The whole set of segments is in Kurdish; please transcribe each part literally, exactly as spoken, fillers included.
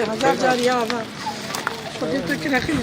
Hezar car ya va. Xwedê tu kirexî.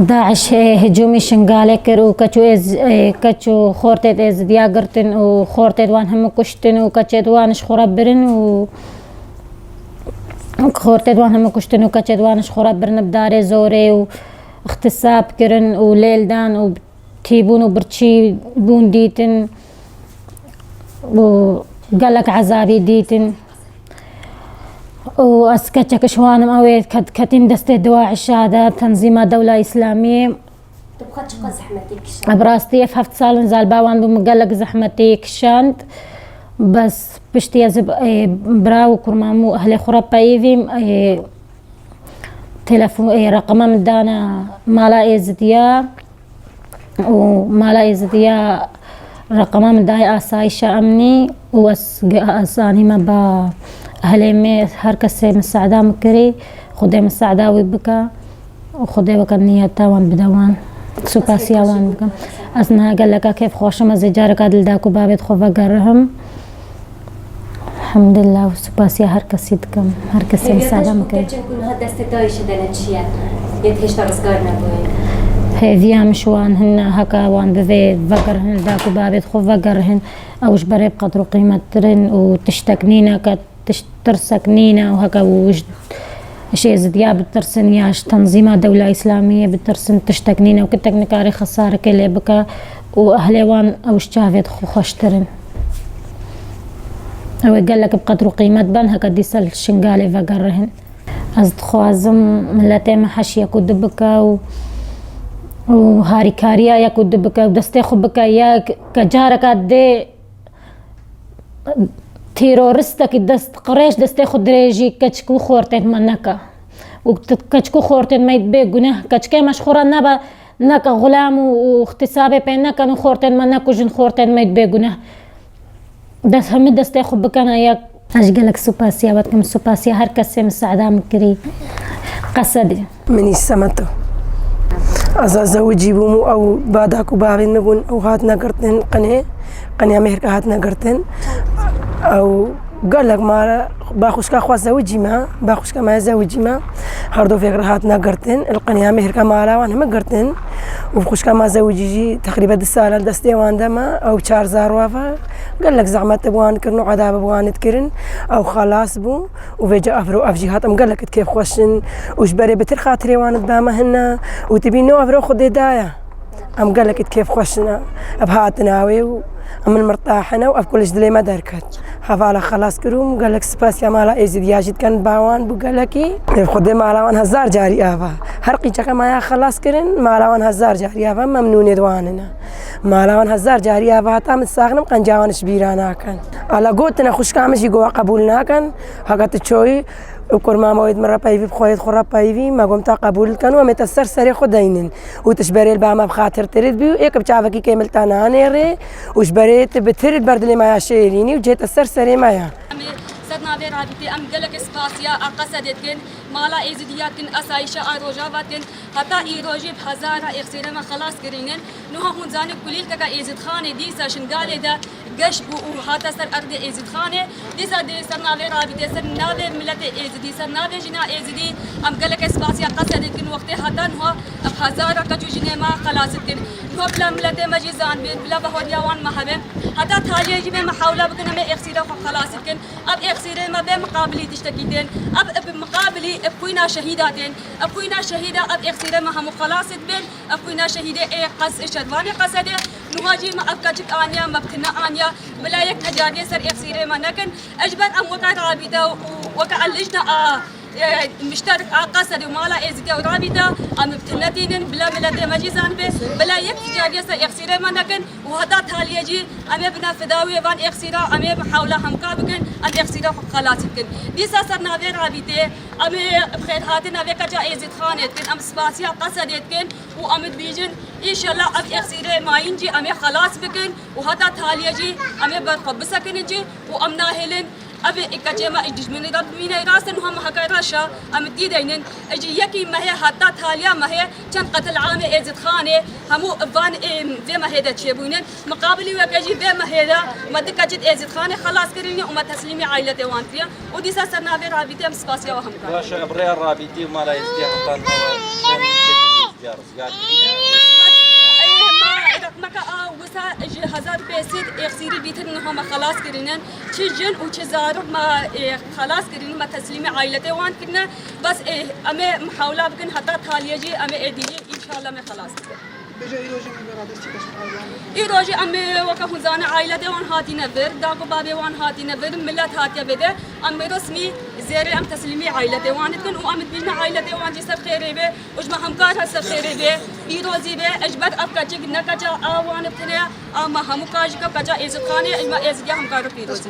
DAIŞ hicûmî Şingalê kir û keç û êz-, ê, keç û xortêd êzidiya girtin û xortêd wan hemû kuştin û keçêd wan ji xwe re birin û xortêd wan hemû kuştin û keçêd wan ji xwe re birin bi darê zorê û ixtisab kirin û lêl dan û tîbûn û birçî bûn dîtin û gelek ezabî dîtin. û ez keçek ji wan im, ew ê ket-, ketîn destê DAIŞa de, Tenzîma Dewla Îslamiyê. Tu bi xwe çiqas zehmetê kişand? Bi rastî ev heft sal in zalba wan bû, min gelek zehmetê kişand. Bes piştî ez bi, ê, bira û kurmam û ehlê xwe re peyivîm, ê, telefon, ê, reqema min dana mala Êzidiya. û mala Êzidiya reqema min dayê asayişa emnî û ez ge-, ez anîme ba ehlê me, her kesê misada min kirî, Xwedê misada wî bike û Xwedê weke niyeta wan bide wan. Supasiya wan bikim. Ez niha geleka kêfxweş im, ez ê careka dil da ku babêt xwe vegerihim. Elhamdulillah û supasiya her kesî dikim. Her kesê misada min kir. Hêviya te ji bo keçên ku niha destê DAIŞê de ne çi ye? Yê hêşta rizgar nebûye? Hêviya min ji wan hine heke wan bivê vegerhin, li dayik û bavê xwe vegerhin. Ew ji berê bi qedr û qîmettir in û tiştek nîne ke tişt tirsek nîne û heke û ji, ji Êzidiya bitirsin ya ji Tenzîma Dewla Îslamiyê bitirsin tiştek nîne û kitek nikare xesarekê lê bike û ehlê wan ew ji çavê xwe xweştir in. Ew ê gelek bi qedr û qîmet ben, heke dîsa li Şingalê vegerihin. Ez dixwazim miletê me heş yek û du bike û, û harîkariya yek û du bike û destê xwe bike yek, ke careka dê terorîstekî dest qirêj destê xwe dirêjî keçik û xortên me neke. Û t-, keçik û xortên me bê guneh, keçikê me ji xwe re nebe, neke xulam û, û îxtisabê pê nekin û xortên me nekujin, xortên me bê guneh. Dest, hemî destê xwe bikene yek. Ez gelek supasiya we dikim, supasiya her kesê misada min kirî. Qesedê. Min î semeto. Ez zewicî bûm û ew badak û bavên min bûn, ew hatine girtin qinê. Qinê ya mêhrka hatine girtin. Ew gelek mala, ba xwişka xwe zewicî me, ba xwişka me zewicî me. Her du vêk re hatine girtin. Li qinê ya mêhrka mala wan heme girtin. Û xwişka me zewicî jî teqrîben du sala li destê wan de me. Ew çar zarwa ve. Gelek zehmet bi wan kirin û edab bi wan dikirin. Ew xelas bû. Û vêca evro ev jî hat, em gelek di kêf xweş in û ji berê bitir xatirê wan dibame hine û tu bî no evro Xwedê daye. Em gelek di kêf xweş in, ev hatina wê û em mirtah in û ev kul ji dilê me derket. Hevala xelas kir û em gelek spasiya mala Êzidiya jî dikin, ba wan bû gelekî. Ev Xwedê mala wan hezar carî ava. Her qîçeke me ya xelas kirin, mala wan hezar carî ava, memnûnê di wan in. Mala wan hezar carî ava hata min sax nim qenca wan ji bîra nakin. Ala gotine xwişka min jî gowa qebûl nakin. Haka tu çoyî û kurmama wê di min re peyvî, bi xweyê xwe re peyvî, me gom ta qebûl dikin û em ê te ser serê xwe deynin. Û tu ji berê li ba me bi xatir tirit bî û êk bi çavekî kêmil te nanêrê û ji berê tu bi tirit ber dilê me ya şêrînî û cihê te ser serê me ya. Em ê ser navê rabîtê em gelekê spasiya Erqesedê dikin, mala Êzidiya dikin, esayîşa a Rojava dikin. Heta îrojî bi hezara êxsîrê me xelas kirînin. Niha hûn zanî kulîlkeka Êzîdxanê dîsa Şingalê de geş bû û hate ser erdê Êzîdxanê. Dîsa dê ser navê rabîtê, ser navê miletê Êzidî, ser navê jina Êzidî em geleke spasiya Qesedê dikin. Wextê heta niha bi hezara qeç û jinê me xelas dikin. Niha bila miletê me jî zanibin, bila bahoriya wan me hebin. Heta taliyê jî vê me hewla bikin, em ê êxsîra xwe xelas dikin. Ev êxsîrê me bê miqabilî tiştekî tên. Ev bi miqabilî bi xwîna şehîda tên. Bi xwîna şehîda ev êxsîrê me hemû xelas dibin. Bi xwîna şehîdê ê qes, şervanê Qesedê. Niha jî me ev keçik aniya, me bi tine aniya. Bila yek tecariyê ser êxsîrê me nekin. Ji ber em weke rabîte û weke lijna a, e, mişterek a Qesedê û mala Êzidî û rabîte, em bi tine tînin, bila miletê me jî zanibe, bila yek tecariyê ser êxsîrê me nekin. Û heta taliyê jî em ê bine fida wê van êxsîra, em ê bi hewla hemka bikin, em êxsîra xwe xelas bikin. Dîsa ser navê rabîtê, em ê bi xêrhatina vê keça Êzîdxanê dikin, em spasiya Qesedê dikin û em dibêjin, înşallah ev êxsîrê mayîn jî em ê xelas bikin û heta taliyê jî em ê ber xwe bisekinin jî û em nahêlin. Ev ê keçê me dijminê de bimîne, rast in, hema heke reşa, em tî deynin. Ji yekî mehê heta taliya mehê çend qetil amê Êzîdxanê, hemû van ê vê mehê de çêbûynin. Miqabilî weke jî vê mehê de me du keçit Êzîdxanê xelas kirîne û me teslîmî ailetê wan kiriye. Û dîsa ser navê rabîtê em spasiya we hemû dikin. Baş e, bi rêya rabîtî û mala Êzidî hetan hewa şenê Êzidî ya rizgar kirîne. Ê, ma raqmeke a wisa ji hezar pênc sed êxsîrî dîtin niha me xelas kirînin. Çi jin û çi zarok me, ê, xelas kirînin, me teslîmî ailetê wan kirine. Bes, ê, em ê mihawla bikin heta taliyê jî em ê êdî înşallah me xelas bikin. Bêje îro jî me vê radestî keşf ew yan. Îro jî em ê weke hûn zanî ailetê wan hatîne vir, dako babê wan hatîne vir, milet hatiye vê de. Em ê resmî zêrê em teslîmî ailetê wan dikin û em dibîne ailetê wan jî ser xêrê bê û ji me hemkar her ser xêrê bê. Pîrozî bê, ji ber ev keçik ne keça a wan tine, a me hemû kajika keça Êzidxanê, ji me Êzidiya hemkar pîrozî.